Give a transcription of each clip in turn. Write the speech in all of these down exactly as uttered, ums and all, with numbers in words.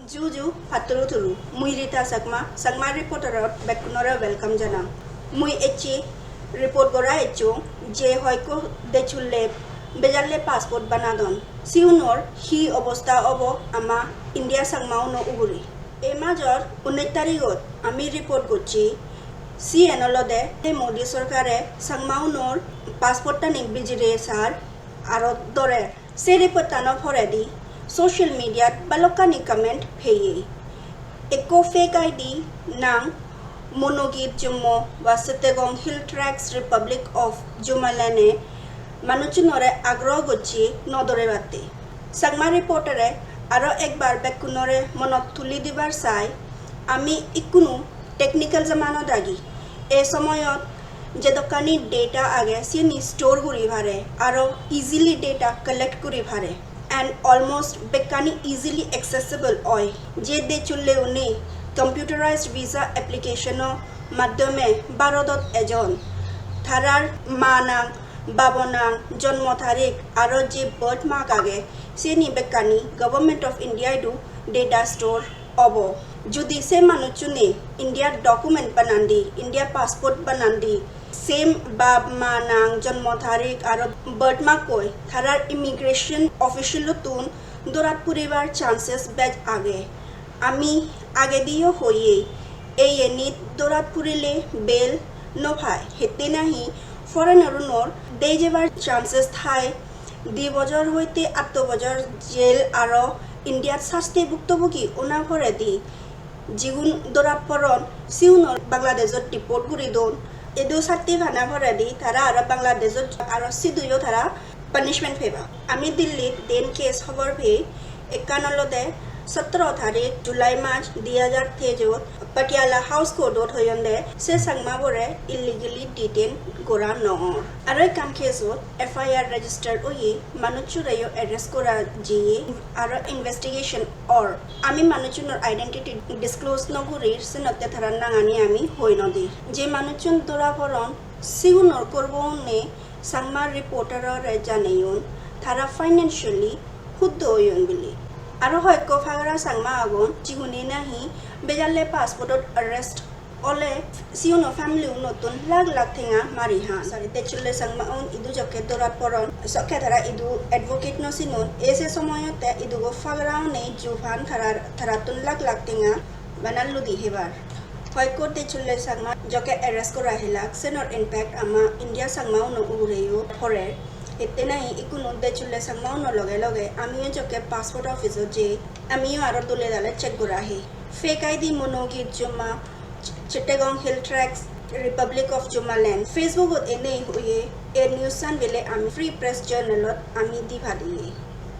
Ju ju, patturu turu. Mui Rita Chakma, Chakma Reporterot bekkunore welcome janang. Mui ecche report gora ecchong je hoyekko dechulle bejalle passport banadon. Siunor hi obosta obo ama India Chakmauno ugure. Ei major unnish tarigot ami report gocchi, siyen olode Modi sorkare Chakmaunor passport tani bijire sar aro dore. Se report tano poredi social mediat balokkani comment peye. Ekko fake I D nang Monogir Jummo ba Chittagong Hill Tracts Republic of Jumaland e manuchunore agroho gocche no dorebatte. Chakma Reporter e aro ekbar bekkunore monot tuli dibar sai, ami ikkunu technical jamanot agi. E somoyot jedokkani data age siyeni store guri pare, aro easily data collect guri pare, and almost bekkani easily accessible oi. Je dechulle une computerized visa application o maddhome Bharodot ejon, tarar ma nang, babo nang, jonmo tarik, aro je birthmark age, siyeni bekkani Government of India idu data store obo. Judi se manuchune India document banandi, India passport banandi, same bab ma nang, jonmo tarik aro birthmark koi tarar immigration official tun dorat puribar chances bej age. Ami agediyo hoye, ei enit dorat purile bail no pai, hette nahi foreigner unor dei jebar chances thai. Di bojor hoite atto bojor jail aro Indiat sasti buktobugi ona poredi jigun dorat poron siunor Bangladeshot deport guri don. Edu sasti pana poredi tara aro Bangladeshot aro siduyo tara punishment peba. Ami Dillit den case hobor pei, ekkan olode sotro tarik July mas di hajar teijot Patiala House Court ot hoyonde se Changma bore illegally detain gora no or. Aro ekkan case ot F I R register oye, manuchchureyo arrest gora jiye, aro investigation or. Ami manuchunor identity disclose no gurir, senotte tarar nangani ami hoi no dir. Je manuchun dora poron, sigunor korbo unne Changma Reporter ore janeyon tara financially huddo oyon bili. Aro hoyekko pagara Changma agon, jigune nahi bejalle passport ot arrest ole siuno family unottun lakh lakh tenga mari han. Sorry, dechulle Changma un idu jokke dorat poron, sokke tara idu advocate no sinon. E se somoyotte idugo pagara une ju pan tara, tarattun lakh lakh tenga bana ludi hebar. Hoyekko dechulle Changma jokke arrest gora helak, senor impact ama India Changma uno ugureyo porer. Ette nahi ikkunu dechulle Changma uno loge loge amiyo jokke passport office ot jei, amiyo aro dole dale check gora he. Fake I D Monogir Jummo, Ch-, Chittagong Hill Tracts, Republic of Jumaland. Facebook ot enei hoye, e news an bile ami Free Press Journal ot ami di padiye.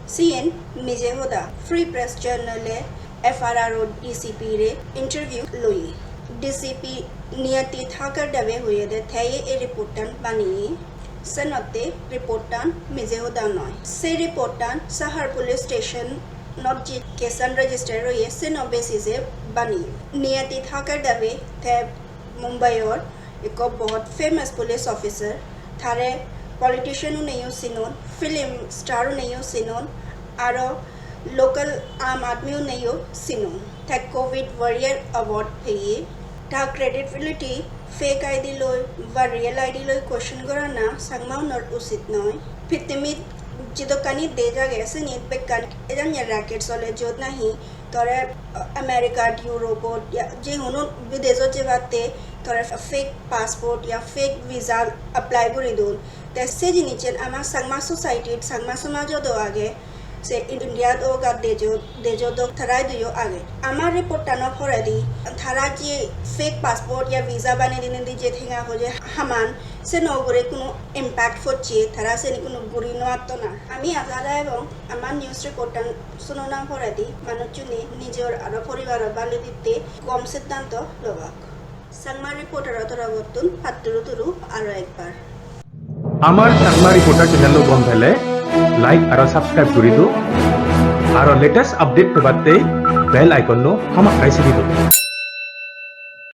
Siyen mije hoda. Free Press Journal e F R R o D C P re interview loye. D C P Niyati Thakur Dave hoyede te e report an baniye. Senotte report an mije hoda noi. Se report an Sahar Police Station ot je case an register oye, seno basis e baniye. Niyati Thakur Dave te Mumbai or ekko bohut famous police officer, tare politician uneyo sinon, film star uneyo sinon, aro local aam aadmi uneyo sinon. Te Covid Warrior Award peye. Ta credibility fake I D loi ba real I D loi question gorana Changma unor usit noi. Pittimit jidokkani dej age, sinit bekkan ejanye racket sole, jiyot nahi tore, uh, America, Europe ot, ya je hono bidejot jebatte tore fake passport ya fake visa apply guri don. Te se jinissan ama Changma society, Changma somajot o age, se India t ok ar dejo, dejo dok tara idu yo age. Ama report ano poredi tara je fake passport ya visa banei dinei di je tenga poje haman, seno ugure hono impact pocche, tara seni hono guri no atton ar. Ami aja ebong ama news report an sunona poredi manuchune nijor aro poribaror bhalo ditte gom siddhanto lobak. Changma Reporter o torobottun patturu turu aro ekbar. Amar Changma Reporter channel o gom pele like aro subscribe guri do. Aro latest update pebatte bell icon no hamakkai sibi do.